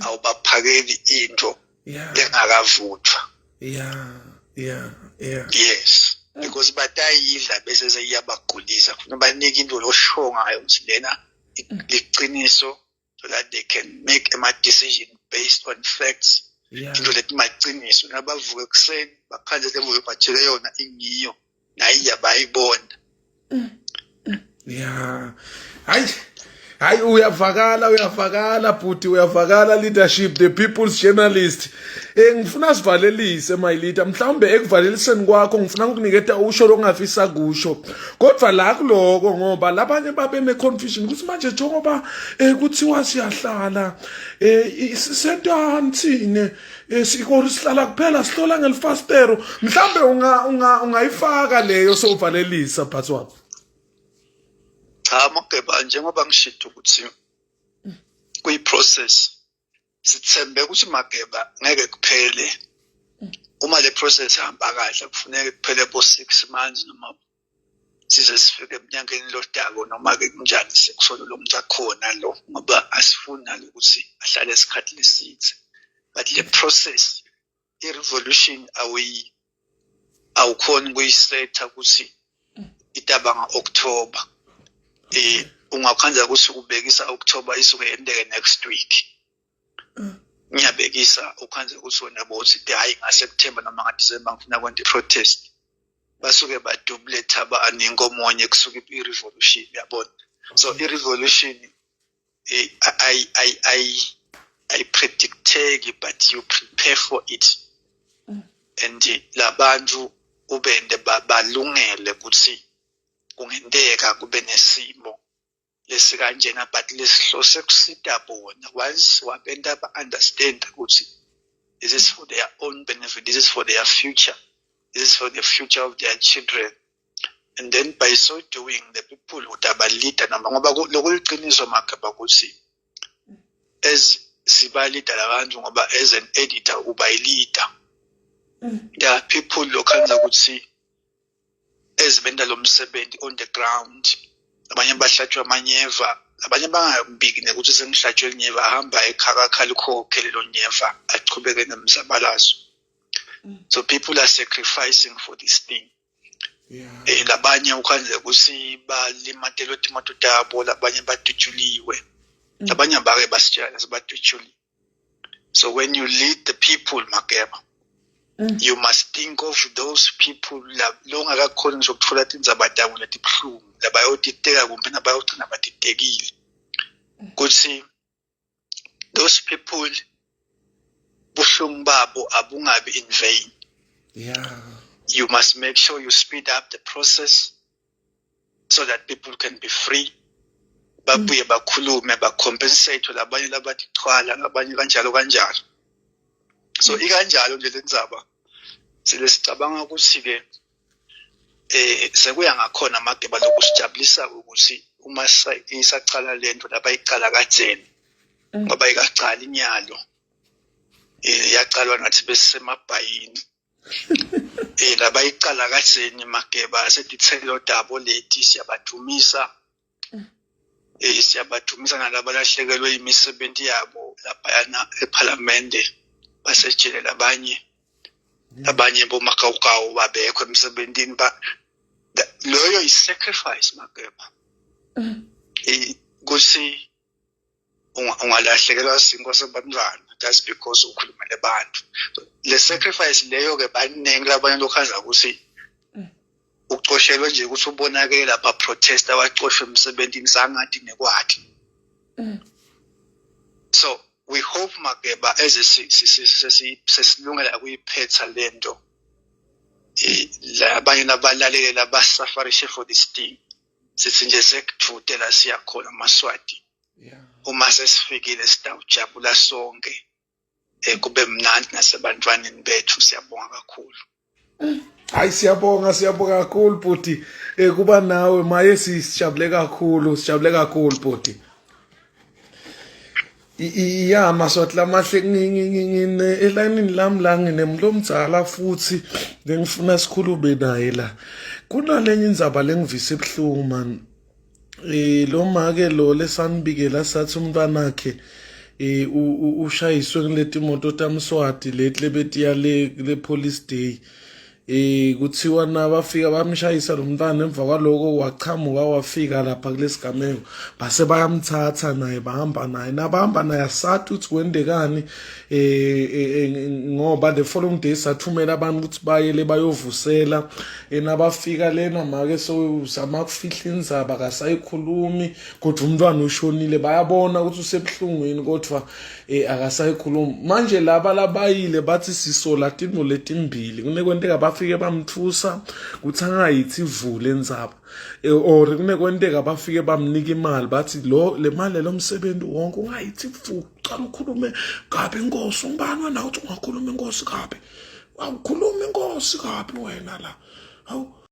Awubaphakeli into lengakavuthwa. Yeah. Yes, because batayidla bese seyiyabagulisa. Funa banike into losho ngayo ukuthi lena liqiniso, so that they can make a decision based on facts. Into leti maciniso, nabavuka ekuseni bakhandle levuke batshele yona ingiyo, nayiya bayibona. Yeah, hayi hayi, uyavakala, uyavakala bhuti, uyavakala. Leadership, the people's journalist. Ngifuna sivalelise, my leader. Mhlawumbe ekuvaleliseni kwakho ngifuna ukuniketa usho lokungafisa kusho, kodwa la kuloko, ngoba labanye babe ne confusion ukuthi manje njengoba kuthiwa siyahlala, sisentani thine? Sikoro sihlala kuphela, sihlola ngelifastero. Mhlawumbe unga unga ungayifaka leyo sovalelisa, phathi wami. Cha Mageba, njengoba ngishito ukuthi kuyi-process, sithembe ukuthi Mageba ngeke kuphele. Uma le process ihamba kahle, kufuneka kuphele bo 6 months noma size sifike eminyakeni lodako, noma-ke kunjani, sekusolo lo muntu akhona lo, ngoba asifuni nalo ukuthi ahlale isikhathi lesithe. But le process, i-revolution awuyi awukhoni kuyisetha ukuthi itaba nga-October. Ungakhanza ukuthi ubekisa October, isuke yenteke next week. Ngiyabekisa, ukhanze ukuthi wena bothi, "Hayi, ngaSeptember noma ngaDecember ngifuna kwenta i-protest." Basuke badubule thaba aninkomonye, kusuke i-revolution, yabona. So i-revolution ayi-predicteki, but you prepare for it and labantu ubende balungele ukuthi kungenteka kube nesimo lesikanjena, but lesihlose kusita bona. Once wabenta ba-understand ukuthi this is for their own benefit, this is for their future, this is for the future of their children, and then by so doing the people utabalida noma, ngoba lokuliqiniso Mageba ukuthi as sibalida labantu, ngoba as an editor uba leader, there are people lokhanza ukuthi ezibenta lo msebenzi on the ground, abanye bahlatshwa amanyeva, abanye bangabiki nekuthi sengihlatshwe linyeva, ahamba ekhakakha likhokhe lelo nyeva, achubeke nemzabalazo. So people are sacrificing for this thing. Labanye ukhandle ukuthi balimatelwe timoto tabo, labanye badutshuliwe, labanye abake basitshela sebadutshuliwe. So when you lead the people, Mageba, you must think of those people longakakhoni ngisho ukutfola tindzaba tabo letibuhlungu, labayotiteka kumbe nabayogcina batitekile, kutsi those people buhlungu babo abungabi in vain. You must make sure you speed up the process so that people can be free, babuye bakhulume, bacompensate labanye labathwala, labanye kanjalo kanjalo. So ikanjalo nje lendzaba. Sile sicabanga ukuthi ke sekuya ngakhona Mageba. Lokusijabulisa ukuthi uma isacala lento labayicala kadzeni, ngoba ikacala inyalo, yacalwa nathi besisemabhayini, labayicala kadzeni Mageba, setithelo tabo leti. Siyabadumisa, siyabadumisa nalabalahlekelwe imisebenzi yabo laphayana ephalamende, basejele labanye, abanye bomakawukawu babekho emsebentini ba loyo is-sacrifice Mageba, kuthi ungalahlekelwa sinkwa sabantwana just because ukhulumele abantu. Le sacrifice leyo ke, baningi labanye lokhaza ukuthi ucoshelwe nje ukuthi ubonakele lapha protest, abacoshwe emsebentini sangathi nekwakhe. So we hope Mageba, eze sesilungela kuyiphetha lento, labanye nabalalele labasufferishe for this thing, sithi nje sekudvute la siyakhona Maswati. Uma sesifikile sitawujabula sonke, kube mnandi nasebantwaneni bethu. Siyabonga kakhulu. Hayi, siyabonga, siyabonga kakhulu bhuti, kuba nawe maye sijabule kakhulu, sijabule kakhulu bhuti. Ya Maswati lamahle, ngine elayinini lami la nginemuntu omdzala futhi lengifuna sikhulume naye la. Kunalenye indzaba lengivise ebuhlungu man. Lo make lo lesanibikela sathi umntwanakhe eh ushayiswe kuleti moto taMswati leti lebetiya le le police day. Eh kuthiwa nabafika bamshayisa lo mntwana, emva kwaloko wachamuka wafika lapha kulesigameko, base bayamthatha naye bahamba naye. Nabahamba naye asathi ukuthi kwendekani ngoba the following day sathumela abantu ukuthi baye le bayovusela. Nabafika lena make sewuzama kufihla indzaba, akasayikhulumi, kodwa umntwana ushonile. Bayabona ukuthi usebuhlungwini, kodwa akasayikhulumi. Manje laba labayile bathi sisola tintfo letimbili: kunekwenteka bafike bamthusa kuthi angayithi ivule indzaba, or kunekwenteka bafike bamnika imali, bathi lo le mali lo msebenzi wonke, ungayithi vu, cala ukhulume kabi inkosi. Ungubani wena uthi ungakhuluma inkosi kabi? Awukhuluma inkosi kabi wena la, hawu.